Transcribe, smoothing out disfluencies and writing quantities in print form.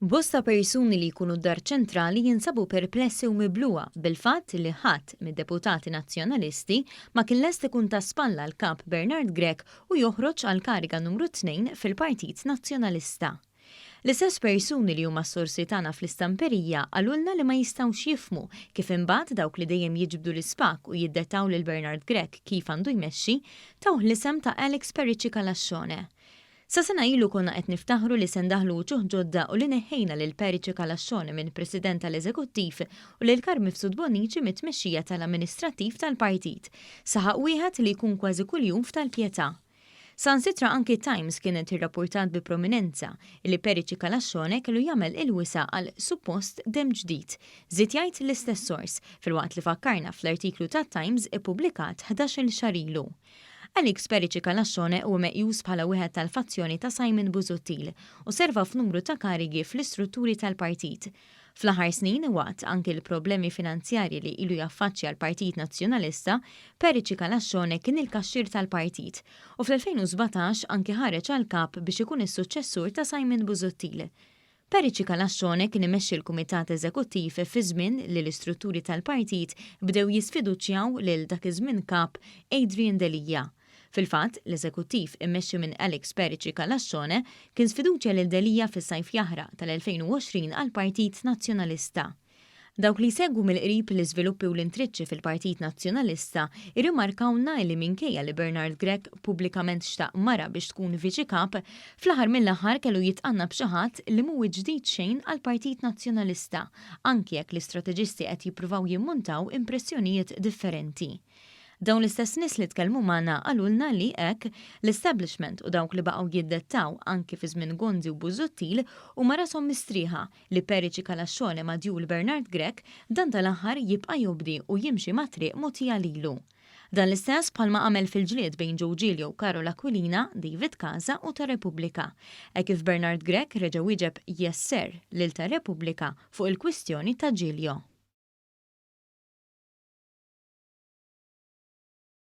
Bosta persuni li jkunu d-Dar Ċentrali jinsabu perplessi u miblugħa bil-fatt li ħadd mid-deputati Nazzjonalisti ma kien lest ikun ta' spalla għall-Kap Bernard Grech u joħroġ għall-kariga numru tnejn fil-Partit Nazzjonalista. L-istess persuni li huma s-sorsi tagħna fl-istamperija qalulna li ma jistgħux jifhmu kif imbagħad dawk li dejjem jiġbdu l-ispag u jiddettaw lil Bernard Grech kif għandu jmexxi, tawh l-isem ta' Alex Perici Calascione. Sa sena ilu konna qed niftaħru li se ndaħħlu uċuħ ġodda u li neħħejna lil Perici Calascione minn President tal-Eżekuttiv u lil Carm Mifsud Bonnici mit-tmexxija tal-amministrattiv tal-partit, saħaq wieħed li jkun kważi kuljum f'Tal-Pietà. Saħansitra anki Times kienet irrappurtat bi prominenza illi Perici Calascione kellu jagħmel il-wisa' għal suppost demm ġdid, żied jgħid l-istess sors, filwaqt li fakkarna fl-artiklu tat-Times ippubblikat ħdax-il xahar ilu. Alex Perici Calascione huwa meqjus bħala wieħed tal-fazzjoni ta' Simon Busuttil u serva f'numru ta' karigi fl-istrutturi tal-partit. Fl-aħħar snin, waqt anki l-problemi finanzjarji li ilu jaffaċċja l-Partit Nazzjonalista, Perici Calascione kien il-kaxxier tal-partit u fl-2017 anki ħareġ għall-kap biex ikun is-suċċessur ta' Simon Busuttil. Perici Calascione kien imexxi l-Kumitat Eżekuttiv fi żmien li l-istrutturi tal-partit bdew jisfiduċjaw lil dak iż-żmien Kap Adrian Delia. Fil-fatt, l-Eżekuttiv immexxi minn Alex Perici Calascione kien sfiduċja lil Delia fis-sajf jaħraq tal-2020 għall-Partit Nazzjonalista. Dawk li jsegwu mill-qrib l-iżviluppi u l-intriċċi fil-Partit Nazzjonalista irrimarkawlna illi minkejja li Bernard Grech pubblikament xtaq mara biex tkun Viċi Kap, fl-aħħar mill-aħħar kellu jitqanna b'xi ħadd li mhu ġdid xejn għall-Partit Nazzjonalista, anki jekk l-istrateġisti qed jippruvaw jimmuntaw impressjonijiet differenti. Dawn l-istess nies li tkellmu magħna qalulna li hekk, l-establishment u dawk li baqgħu jiddettaw anki fi żmien Gonzi u Busuttil huma rashom mistrieħa li Perici Calascione ma' djul Bernard Grech, dan tal-aħħar jibqa' jobdi u jimxi mat-triq mogħtija lilu. Dan l-istess bħalma għamel fil-ġlied bejn Joe Giglio u Karol Aquilina, David Casa u ta' Repubblika. Hekk kif Bernard Grech reġa' wieġeb yes sir lil ta' Repubblika fuq il-kwistjoni ta' Giglio.